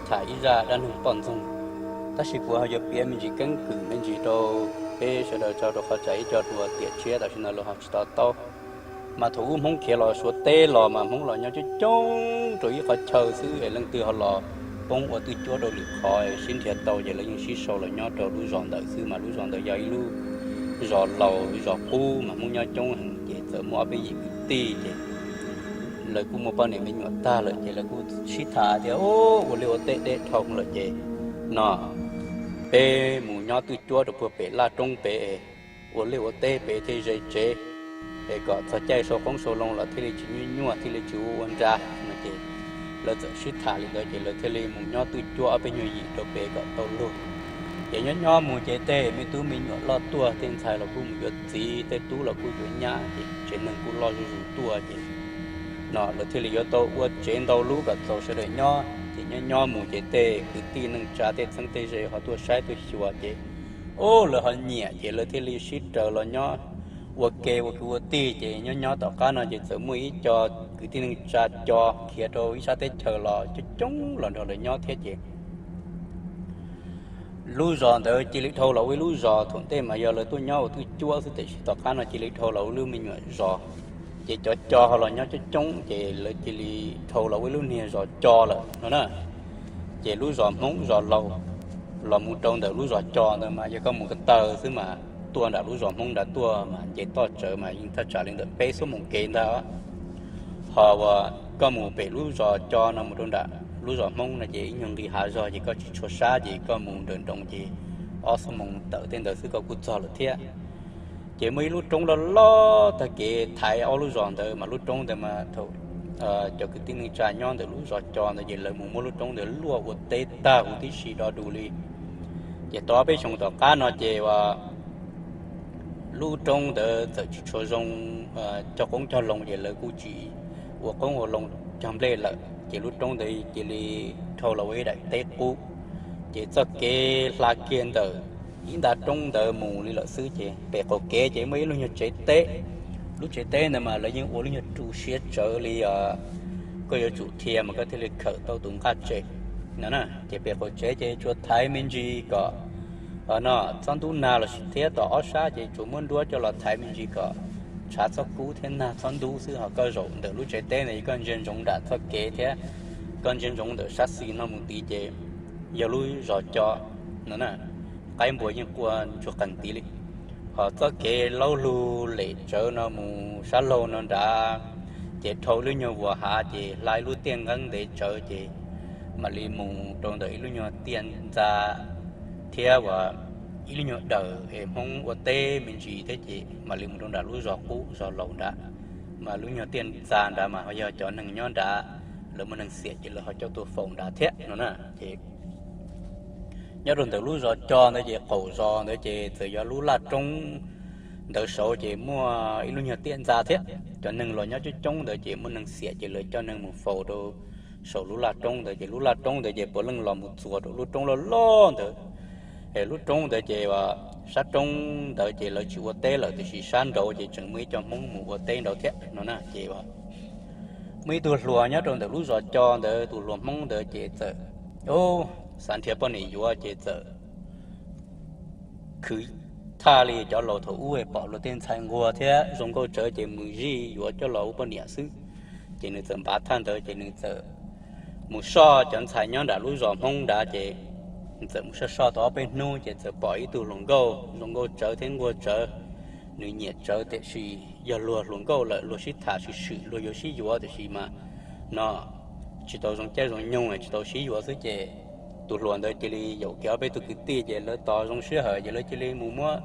tham ib zaj dab neeg poj ntxoog, tab sis kuv ho yuav piav me ntsis keeb kwm me ntsis rau peb sawv daws tso rau qhov tsam ib co tus tiam tshiab tam sim no los ho tsis to taub. Mas thaum ub Hmoob khiav los Suav teb los mas Hmoob los nyob coob coob rau ib qhov chaw xwb es leej twg ho los poob ua twj cuab rau lwm qhov sib nrhiav tau ces lawv yeej sib sau los nyob rau lub zos ntawd xwb. Mas lub zos ntawd yog ib lub zos laus, ib zos qub mas Hmoob nyob coob heev ces txawm muaj ob peb yim kwv tij ces lawv kuj muaj poj niam me nyuam tag lawm ces lawv kuj sib tham tias, Ua liaj ua teb deb dhau lawm ces no peb mus nyob twj cuab rau puag pem laj roob pem, ua liaj ua teb pem thiaj ze tsev, es kom txog caij sau qoob sau loo los thiaj li tsis nyuaj nyuaj thiaj li tsis ua ua nra no ces lawv txawm sib tham li ntawd ces lawv thiaj li mus nyob twj cuab ob peb nyuag yim rau pem kom tau luag. Ces nyob nyob mus ces tej me tub me nyuam loj tuaj, tej ntxhais los kuj mus yuav txiv, tej tub los kuj yuav nyab ces tsev neeg kuj loj zuj zus tuaj ces no lawv thiaj li yuav tau ua tsev ntau lub kom txaus sawv daws nyob. Ces nyob nyob mus ces tej kwv tij neej tsa tej txheeb tej ze ho tuaj saib tuaj xyuas ces ub lawv ho nyiam ces lawv thiaj li sib raws los nyob ua ke ua kwv ua tij. Ces nyob nyob tom qab no ces txawm muaj ib co kwv tij neej tsa co khiav rau ib sab teb chaws los coob coob los nrog lawv nyob thiab ces lub zos ntawd cia li dhau los ua ib lub zos. Thaum ntej mas yog lawv tuaj nyob ua twj cuab xwb, tiam sis tom qab no cia li dhau los ua lub me nyuam zos. Ces cov co ho los nyob coob coob ces lawv cia li dhau los ua ib lub niag zos co lawm no na. Ces lub zos Hmoob zos laus los mus rau ntawm lub zos co ntawd mas yog koj mus ko taw xwb mas tuaj nram lub zos Hmoob nrad tuaj mas nce toj tsawv mas yeej thaj tsam li ntawm peb xuab moos kev ntag. Ho uas koj mus pem lub zos co no mus rau nram lub zos Hmoob no ces ib nyuag nqis hav zog ces koj tsis tshua sab ces koj mus nrawm nroos ces ob xuab moos tawm tej ntawd xwb koj kuj txog lawm thiab. Ces muaj ib lub roob loj loj tag kev thaiv ob lub zos ntawd mas lub roob ntawd mas thaum cov kwv tij neej tsa nyob ntawm lub zos co ntawd ces lawv mus muab lub roob ntawd luaj ua teb tag huv tib si do dus li. Ces tau ob peb xyoos tom qab no ces lub roob ntawd txawm tsis tshua zoo cog qoob cog loo ces lawv kuj tsis ua qoob ua loo cog nplej lawm ces lub roob ntawd cia li dhau los ua ib daim teb qub. Ces txoj kev hla kiag ntawm ib nta roob ntawd mus li lawm xwb ces pem qaum kev ces muaj ib lub nyuag tsev teb. Lub tsev teb ntawd mas lawv yeej ua lub nyuag ru siab tsawv li os, koj yuav tsum dhia mas koj thiaj li khawm tau tus nqaj tsem no na. Ces pem qaum tsev ces tsuas thaiv me ntsis kom no txhob ntub nag los sis thiab tom ob sab ces tsuas muab nruab coj los thaiv me ntsis kom tshav txhob kub thiab nag txhob ntub xwb. Ho koj zaum ntawm lub tsev teb ntawd koj ntsia ntsoov nram txoj kev thiab koj ntsia ntsoov ntawm sab xis no mus tid ces yog lub zos co no na, qaib npua yeej quaj ntsuag qees tid li. Ho txoj kev laub lug lem tsawv no mus sab laug no nrad, ces dhau lub nyuag vuas hav ces hla ib lub tiaj nqeeb ntev tsawv ces mam li mus rau ntawm ib lub nyuag tiaj ntxa thiab uas ib lub nyuag dawm es Hmoob ua teb me ntsis thiab ces mam li mus rau nram lub zos qub zos laus nrad. Mas lub nyuag tiaj ntxa nrad mas ho yog cov neeg nyob nrad, lawv muaj neeg xiam ces lawv ho coj tuaj faus nrad thiab no na. Ces nyob rau ntawm lub zos co ntawd ces qaum zos ntawd ces txawm yog lub laj roob ntawd saud ces muaj ib lub nyuag tiaj ntxa thiab. Cov neeg los nyob coob coob ntawd ces muaj neeg xiam ces lawv coj neeg mus faus rau saum lub laj roob ntawd ces lub laj roob ntawd ces puav leej los mus txuas rau lub roob loj loj ntawd. Es lub roob ntawd ces sab roob ntawd ces lawv tsis ua teb lawm tiam sis sab nraud ces tseem muaj ib co Hmoob mus ua teb nraud thiab no na. Ces muaj ib tug hluas nyob rau ntawm lub zos co ntawd, tus hluas Hmoob ntawd ces txawm xav nrhiav poj niam yuav ces txawm khwv thaj li cov laus thaum ub pom luag tej ntxhais nquag thiab zoo nkauj tsawv ces mus zij yuav coj los ua poj niam xwb. Ces nws txawm npav thaj ntawd ces nws txawm mus soj cov ntxhais nyob nram lub zos Hmoob nrad ces nws txawm mus soj soj tau ob peb hnub ces txawm pom ib tug hluas nkauj zoo nkauj tsawv thiab nquag tsawv, nws nyiam tsawv tiam sis yog luag hluas nkauj lawm luag sib tham swm swm luag yuav sib yuav tiam sis mas no tsis tau zoo caij zoo nyoog tsis tau sib yuav xwb ces tus hluas ntawd cia li yaum kiag ob peb tug kwv tij ces lawv tos zoo sij hawm ces lawv cia li mus muab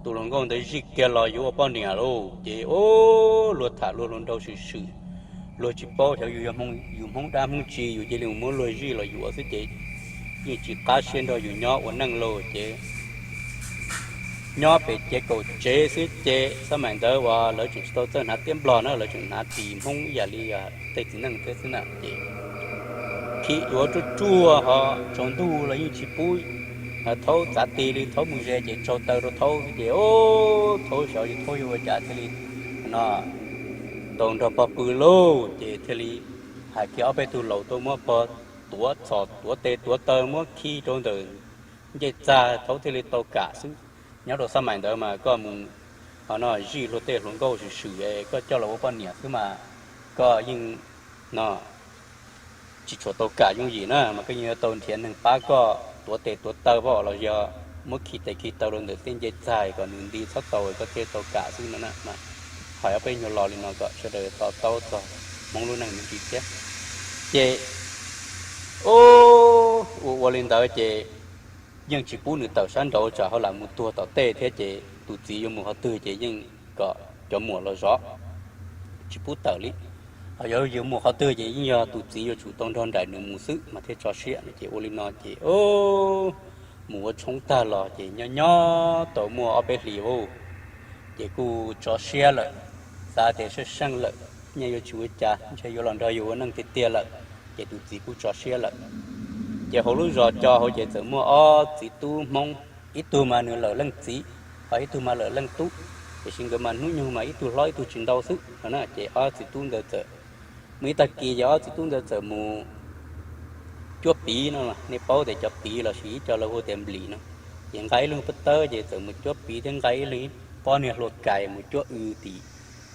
tus hluas nkauj ntawd zij kiag los yuav ua poj niam lauj. Ces o, luag tham luag hluas nraug swm swm, luag tsis paub xyov yus yog yus Hmoob dab Hmoob tsi yus cia li mus muab luag zij los yuav xwb ces yeej tsis qab siab nrog yus nyob ua neej lauj. Ces nyob pem ces kaum tsev xwb ces xab maim ntawd uas lawv tseem tsis tau txawj hnav tiab nplog na, lawv tseem hnav ris Hmoob ib yam li tej txiv neej thiab xwb na. Ces khi yuav ruaj ruaj ho tsaus ntuj los yeej tsis pub thaub txav ti li, thaub mus ze ces tsaug taw rau thaub xwb ces o, thaub xyov yus thaub yuav ua cas thiaj li no tau nrog pog pw lauj. Ces thiaj li hais kiag ob peb tug laus tuaj muab pog tuav txhom tuav tes tuav taw muab khi rau ntawm ncej txag thaum thiaj li tau kam xwb. Nyob rau xab mais ntawd mas koj mus ho no zij luag tej hluas nkauj swm swm es koj coj los ua poj niam xwb mas koj yeej no tsis tshua tau kam yooj yim na, mas koj yeej yuav tau nrhiav neeg pab koj tuav tes tuav taw pom los yog muab khi tes khi taw rau ntawm tej ncej txag kom nws nti txhob tau koj thiaj tau kam xwb no na. Mas hais ob peb nyuag lo li no kom sawv daws to taub txog Hmoob lub neej me ntsis thiab. Ces ua ua li ntawd ces yeej tsis pub nws tawm sab nraud tsam ho lam mus tuag tom tej thiab ces tus txiv yuav mus qhov twg ces yeej kom cov muam los zov, tsis pub tawm li. Ho yog yuav mus qhov twg ces yeej yog tus txiv yuav tsum tau nrog nraim nws mus xwb mas thiaj tso siab no. Ces ua li no ces mus ua tshoob tag los ces nyob nyob tau muaj ob peb hlis ua ces kuj tso siab lawm, xav tias sab seej lawm, nyaj yuav tsis ua cas ntshe yuav los nrog yus ua neej tiag tiag lawm, ces tus txiv kuj tso siab lawm. Ces hauv lub zos Co hauv ces txawm muaj ob txiv tub Hmoob, ib tug mas nws lawm leej txiv, ho ib tug mas lawm leej tub, tiam sis nkawd mas hnub nyoog mas ib tug hlob ib tug tsis ntau xwb no na. Ces ob txiv tub ntawd txawm, muaj ib tag kis ces ob txiv tub ntawd txawm mus cuab piv no, nej paub tias cov piv los sis ib co lawv hu tias nplis no, ces nqa ib leeg pob tawb ces txawm mus cuab piv thiab nqa ib leeg pob niag hlua kais mus cuab w tim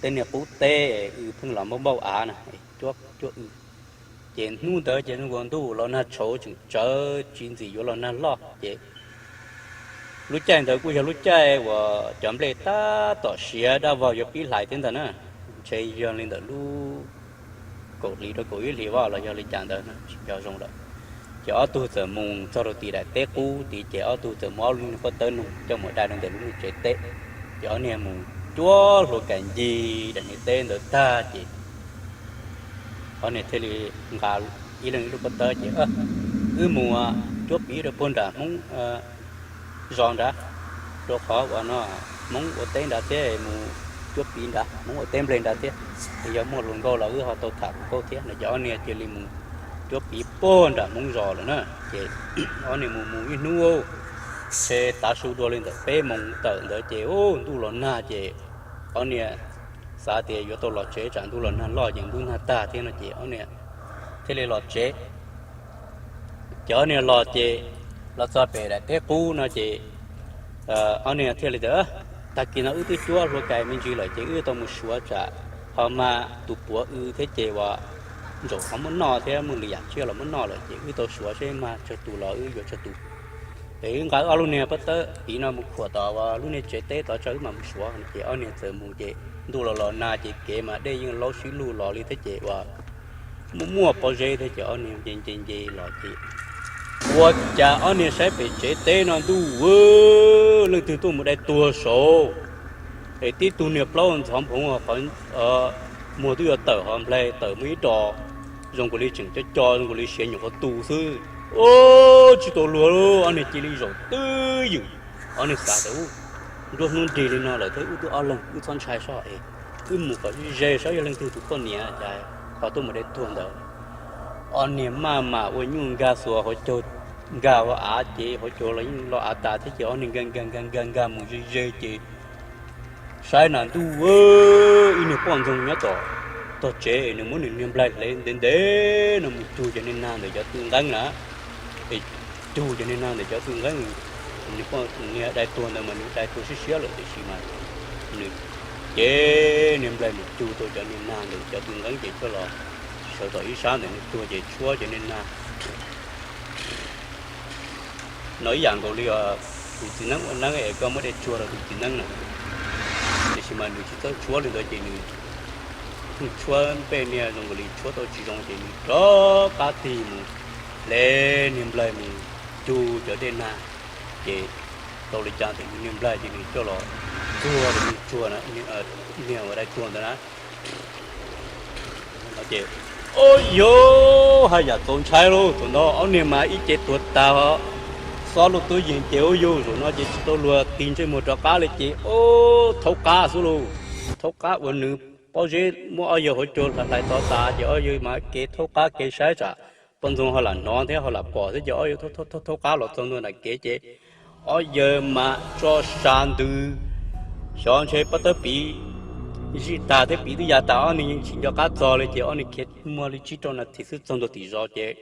tej niag qub teb, w pheej los npauj npauj av na, cuab cuab w. Ces hnub ntawd ces zoo nkaus ntuj los nag tshauv tseem tsawv tsis ntxim yuav los nag loj ces lub caij ntawd kuj yog lub caij uas cov nplej tab tom siav dab vog yuav pib hlais thiab ntag na, ntshe yog li ntawm lub kaum hlis rau kaum ib hlis vaj los yog li cas ntawd tsis nco zoo lawm. Ces ob tug txawm mus txog rau tim daim teb qub tid ces ob tug txawm muab ob lub niag pob tawb noog coj mus dai rau ntawm lub niag tsev teb. Ces ob niag mus cuab hlua kais ncig daim niag teb ntawd tag ces ob niag thiaj li nqa ib leeg ib lub pob tawb ces wb mus cuab piv rau puag nram Hmoob zos nrad, rau qhov uas no Hmoob ua teb nrad thiab, mus cuab piv nrad Hmoob ua teb nplej nrad thiab, es yog muaj hluas nkauj los wb ho tau tham hluas nkauj thiab no. Ces ob niag cia li mus cuab piv puag nram Hmoob zos lawm na. Ces ob niag mus mus ib hnub, ntshe tav su dua li ntawm peb moos tawm ntawd ces ntuj los nag ces ob niag xav tias yuav tau los tsev tsam ntuj los nag loj ces ntub nag tag thiab no ces ob niag thiaj li los tsev. Ces ob niag los ces los txog pem daim teb qub no ces ob niag thiaj li tias, tag kis no wb twb cuab hlua kais me ntsis lawm ces wb tau mus suav tsam ho mag tus puav w thiab ces uas ntsaum ho muab noj thiab muaj lwm yam tsiaj los muab noj lawm ces wb tau suav seb mag tsawg tus los wb yuav tsawg tus. Es wb nqa ob lub niag pob tawb piv no mus khuam tom uas lub niag tsev teb tod tso wb mam mus suav no. Ces ob niag txawm mus ces ntuj los los nag ces kev mas dej yeej laub sib luj los li thiab ces uas muaj muaj pob zeb thiab ces ob niag nce nce nce los ces ua cas ob niag saib pem tsev teb no ntuj, leej twg tuaj mus dai tuag saud, es tib tug niag plaub ntxhov nphoov, muag twb yuav tawm ho nplaig tawm muaj ib ro zoo nkaus li tseem co co zoo nkaus li siav nyuam qhuav tu xwb. Tsis tau luag, ob niag cia li zaum twb ywm. Ob niag xav tias, nruab hnub nrig li no lawm thiab wb twb ob leeg, wb txhob ntshai soj es wb mus kom ze ze saib yog leej twg tus poj niam cas ho tuaj mus dai tuag ntawd. Ob niag maj mam ua nyuj nkag xuas hauv caug, nkag hauv av ces hauv caug los yeej lo av tas thiab ces ob niag nkag nkag nkag nkag nkag mus ze ze ces saib na ntuj, ib niag poj ntxoog nyob tom tog tsev es nws muab nws niag nplaig hle ntev ntev no mus cug cov niag nag ntawm cov tw nqeeb na. Es cug cov niag nag ntawm cov tw nqeeb, nws poj niag dai tuag ntawd mas nws dai tuag siab siab lawm tiam sis mas nws cev niag nplaig mus cug tau cov niag nag ntawm cov tw nqeeb ces coj los sawv tom ib sab ntawm nws tuag ces tshuab cov niag nag no ib yam nkaus li tus txiv neeb ua neeb es koj muab dej tsuag rau tus txiv neeb na. Tiam sis mas nws tsis txawj tshuab li ntawd ces nws tshuab npej niag zoo nkaus li tshuab tau tsis zoo ces nws rov qab tig mus hle niag nplaig mus cug cov dej nag. Ces tau li cas ntawm nws niag nplaig ces nws coj los txuag rau niag tsuag, niag uas dai tuag ntawd na. Ces, o, yog haj yam txaus ntshai lauj. Thaum ntawd ob niag mas ib ce tuag tas, xob lub tub yees ces ua yug zaum no ces tsis tau luag tig ntsej muag rov qab li ces o, thaub qab xwb lauj. Thaub qab uas nws pob zeb muab ob yawg hauv caug hlais hlais tod tas ces ob yawg mas kev thaub qab kev saib tsam poj ntxoog ho lam hnov thiab ho lam pom thiab ces ob yawg thaub qab los txog ntua nram kev ces ob yawg mas tso sa ntws, xyov ntshe pob tawb piv zij tag thiab piv twb ya tas ob niag yeej tsis nco qab txog li ces ob niag khiav muaj li tsib rau nas this xwb txog ntua tim zos ces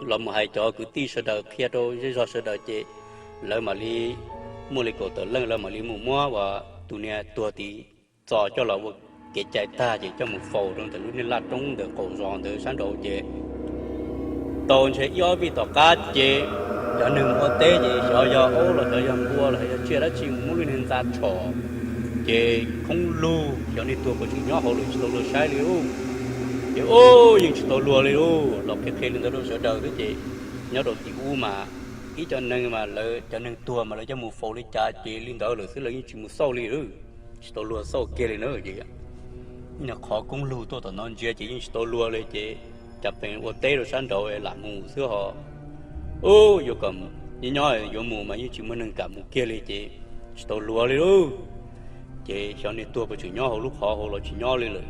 los mus hais cov kwv tij sawv daws qhia rau zej zog sawv daws ces lawv mam li muaj li kaum tawm leej, lawv mam li mus muab uas tus niag tuag tid txo coj los ua kev cai tag ces coj mus faus rau ntawm lub niag laj roob ntawm qaum zos ntawd sab nraud ces tau ntshe ib ob vij tom qab ces cov neeg mus ua teb ces xyov yog aub los xyov yog npua los xyov yog tsiaj dab tsi mus muab lub niag ntxa tshom ces khoob lug, xyov niag tuag puas tseem nyob hauv lawm tsis tau luag saib li lauj. Ces ub, yeej tsis tau luag li lauj, los qhia qhia li ntawd rau sawv daws xwb ces nyob rau tim ub mas ib cov neeg mas lawv cov neeg tuag mas lawv coj mus faus li cas ces li ntawd lawm xwb, lawv yeej tsis mus xauj li, tsis tau luag xauj kiag li na. Ces qhov khoob lug tuaj tom no ntsia ces yeej tsis tau luag li ces cas pheej ua teb rau sab nraud lam mus xwb ho. Ub, yuav kom nyob nyob yuav mus mas yeej tsis muaj neeg kam mus kiag li ces tsis tau luag li lauj. Ces xyov niag tuag puas tseem nyob hauv lub qhov hauv los tsis nyob li lawm,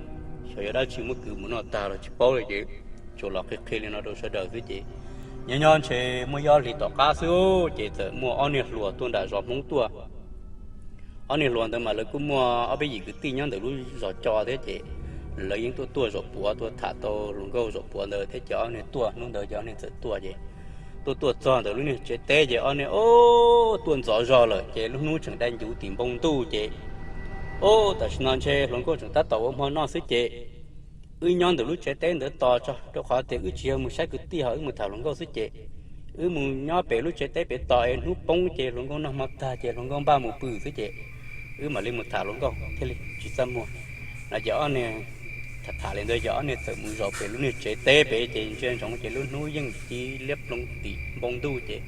xyov yog dab tsi muab kwv mus noj tag los tsis paub li ces tsuas los qhia qhia li no rau sawv daws xwb ces nyob nyob ntshe muaj ib ob hlis tom qab xwb ces txawm muaj ob niag hluas tuaj nram zos Hmoob tuaj. Ob niag hluas ntawd mas lawv kuj muaj ob peb yim kwv tij nyob ntawm lub zos Co thiab ces lawv yeej tuaj tuaj zaum puav, tuaj tham tau hluas nkauj zaum puav ntawd thiab ces ob niag tuaj hnub ntawd ces ob niag txawm tuaj ces tuaj tuaj txog ntawm lub niag tsev teb ces ob niag ub tuaj ntxov zog lawm ces lub hnub tseem dai ncuv tim npoo ntuj ces ub tam sim no ntshe hluas nkauj tseem tab tom ua hmo noj xwb ces wb nyob ntawm lub tsev teb ntawd tos tso, rau qhov tias wb tsis yog mus saib kwv tij ho wb mus tham hluas nkauj xwb ces wb mus nyob pem lub tsev teb pem tos es hnub poob ces hluas nkauj noj hmo tag ces hluas nkauj npaj mus pw xwb ces wb mam li mus tham hluas nkauj thiaj li tsis txaj muag no ces ob niag tham tham li ntawd ces ob niag txawm mus zaum pem lub niag tsev teb pem ces ntsia ntsoov ces lub hnub yeej ci liab ploog tim npoo ntuj ces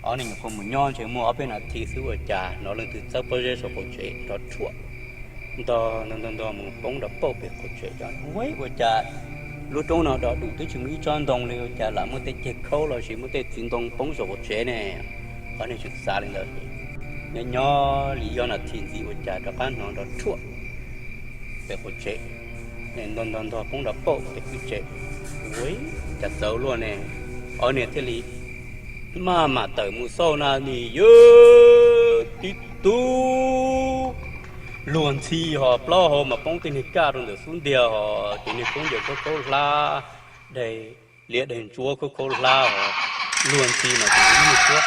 ob niag nyuam qhuav mus nyob ntshe muaj ob peb nas this xwb ua cas hnov leej twg txawb pob zeb saum qaum tsev nrov rhuam ntog ntog ntog ntog mus poob nrov pauj pem qaum tsev. Ua cas lub roob no do dus twb tsis muaj ib tsob ntoo li ua cas lam muaj tej ceg khaub los sis muaj tej txiv ntoo poob saum qaum tsev ne? Ob niag tseem xav li ntawd ces nyob nyob li ob nas this ntxiv ua cas rov qab hnov nrov rhuam pem qaum tsev, ntog ntog ntog poob nrov pauj pem kwj tsev. Ua cas txawv luaj ne? Ob niag thiaj li maj mam tawm mus xauj na nim yog tib tug luag ntxhi ho plaub hau mas poob tej niag kaj rau ntawm xub ntiag ho ces niag khaub ncaws khaub khaub hlab, daim liab daim ntsuab khaub khaub hlab ho luag ntxhi mas tus ib niag suab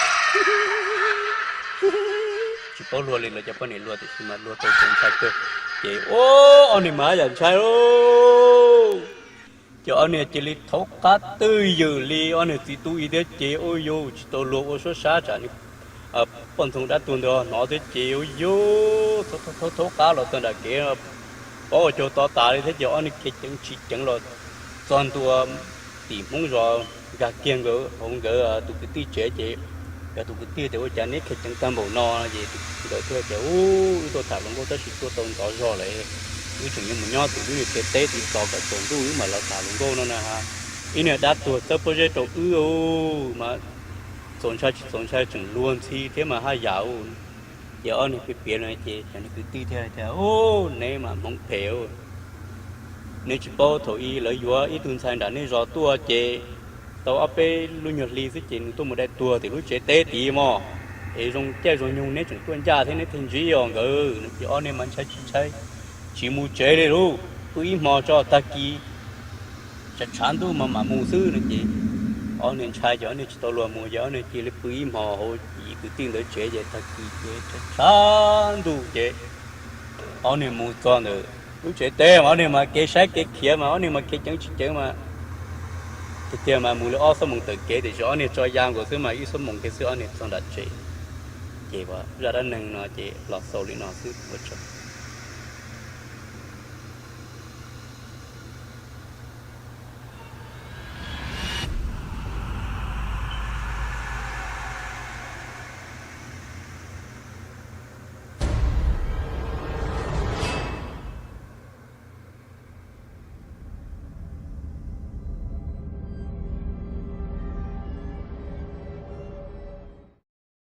tsis paub luag li lawv cov poj niam luag tiam sis mas luag tau txaus ntshai kawg. Ces ua ob niag mas yam ntshai lauj, ces ob niag cia li thaub qab twj ywm li ob niag txiv tub ib thiab ces ua yus tsis tau luag ua suab sab tsam poj ntxoog dab tuag ntawd hnov thiab ces ua yus thaub thaub qab los txog nram kev paub ua caug to tas li thiab ces ob niag khiav ceev tsis ceev los txog ntua tim Hmoob zos nkag kiag nkawd hauv nkawd tus kwv tij tsev ces nkawd tus kwv tij tias ua cas neb khiav ceev tag npaum no ces nkawd thiaj tias ub wb tuaj tham hluas nkauj tab sis tuaj tau ntxov zog lawm, wb tseem yuav mus nyob tim wb niag tsev teb tid tos kom tsaus ntuj wb mam los tham hluas nkauj no na. Ib niag dab tuag txawb pob zeb rau wb mas txaus ntshai tsis txaus ntshai tseem luag ntxhi thiab mas haj yam u. Ces ob niag piav piav no ces cov niag kwv tij thiaj tias ub neb mas hmoov phem, neb tsis paub thaum ub lawv yuav ib tug ntxhais nram nej zos tuaj ces tau ob peb lub nyuag hli xwb ces nws tuaj mus dai tuag tim lub tsev teb tid mog, es zoo caij zoo nyoog neb tseem tuaj ncaj thiab neb thiaj ntsib os nkawd no ces ob niag mas ntshai tsis ntshai tsis mus tsev li lauj, pw ib hmo tso tag kis tshav tshav ntuj mas mam mus xwb no ces ob niag ntshai ces ob niag tsis tau luag mus ces ob niag cia li pw ib hmo hauv yim kwv tij ntawd tsev ces tag kis ces tshav tshav ntuj ces ob niag mus txog ntawm lub tsev teb mas ob niag mas kev saib kev khiav mas ob niag mas khiav ceev tsis ceev mas tiag tiag mas mus li ob xuab moos taw kev tiam sis ob niag tso ya nkaus xwb mas ib xuab moos kiag xwb ob niag txog nram tsev. Ces zaj dab neeg no ces los xaus li no xwb ua tsaug.